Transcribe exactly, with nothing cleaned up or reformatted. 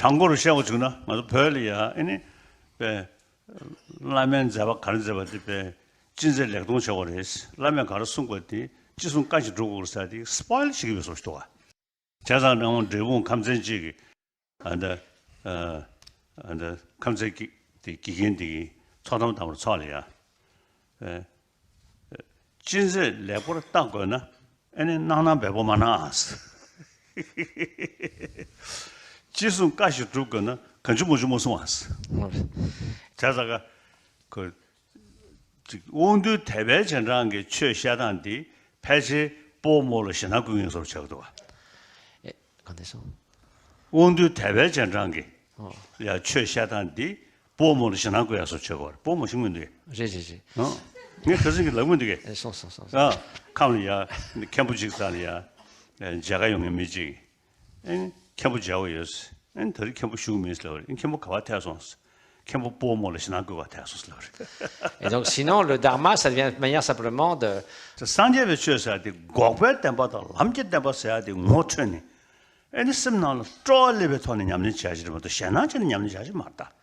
དྲང་པོ་རུ་བཤད་པ་བྱུང་ན་ང་ཚོ་བོད་ལ་ཡ་ཨེ་ནི་པའི་བླ་མའི་མཛད་པ་ག་རེ་མཛད་པ་དེ་པའི་ཅི་མཛད་ལེགས་མཐོང་བྱེད་དགོས་རེད། བླ་མས་ག་རེ་གསུངས་པ་དེ་ཅི་གསུང་བཀའ་བཞིན་སྒྲུབ་དགོས་ཟེར་དེ་སྤོ་ཡིལ་བྱེད་ཀྱི་ཡོད་བཟོ་ཞིག་འདུག་ག་བྱས་ཙང་ནང་འབྲས་སྤུངས་ཁམས་ཚན་གཅིག་གི་ཨ་འདི་ཨ་འདི་ཁམས་ཚན་གྱི་དེ་དགེ་རྒན་དེ་གི་ཚོགས་གཏམ་དང་པོར་ཚོགས་ལ་ཡ། ཨེ། ཅི་མཛད་ལེགས་པར་བརྟག་དགོས་ན་ཨེ་ནི་གནང་ན་འབེལ་པོ་མ་གནང་ཨ། ཅི་གསུང་བཀའ་བཞིན་སྒྲུབ་དགོས་ན་གང་བྱུང་མང་བྱུང་མ་གསུང་ཨ། དེ་ཙ་ག་ཁོ་ཅིག་དབང་འདུས་དད་པའི་རྗེས་འབྲང་གི་ཆོས་བཤད་སྟངས་འདི་ཕལ་ཆེར་སྤོ་མོ་ལ་ཞེད་སྣང་སྐུལ་མཁན་བཟོ་འདྲ་ཆགས་འདུག་བ། ཨེ། གང་དེ་སོང་། དབང་འདུས་དད་པའི་རྗེས་འབྲང་གི་ཨོ། ཡ་ཆོས་བཤད་སྟངས་འདི་སྤོ་མོ་ལ་ཞེད་སྣང་སྐུལ་ཡ་བཟོ་བྱེད་དགོས་རེད། སྤོ་མོ་ཤེས་མི་འདུག་རེད་རེད་རེད། ཨ། ངས་ཁ་སང་གི་ལབ་མི་འདུག་གས། ཨེ་སོང་སོང་སོང་སོང་། ཨ། ཁམས་ལ་ཡ་མཁན་པོ་གཅིག་ས་ལ་ཡ་མཇལ་ཁ་ཡོང་མཁན་མི་གཅིག་ཨེ་མཁན་པོ་མཇལ་བ་ཡོད། ཨེ་ད་རེས་མཁན་པོ་བཞུགས་མེད་ཟེར་ལབ་རེད། མཁན་པོ་ག་པར་ཐད་སོང་ཟེར། མཁན་པོ་སྤོ་མོ་ལ་ཞེད་སྣང་སྐུལ་བ་ཐད་སོང་ཟེར་ལབ་རེད། Et donc, sinon, le dharma, ça devient une manière simplement de. སངས་རྒྱས་པའི་ཆོས་ཟེར་དེ་འགོག་པའི་བདེན་པ་དང་ལམ་གྱི་བདེན་པ་ཟེར་དེ་ངོ་འཕྲོད་ནས། ཨེ་ནི་སེམས་ནང་ལ་སྤྲོ་བ་སླེབས་པའི་ཐོག་ནས་ཉམས་ལེན་བྱ་ཞིག་རེད་མ་གཏོགས་ཞེད་སྣང་བྱས་ནས་ཉམས་ལེན་བྱ་ཞིག་མ་རེད་ད།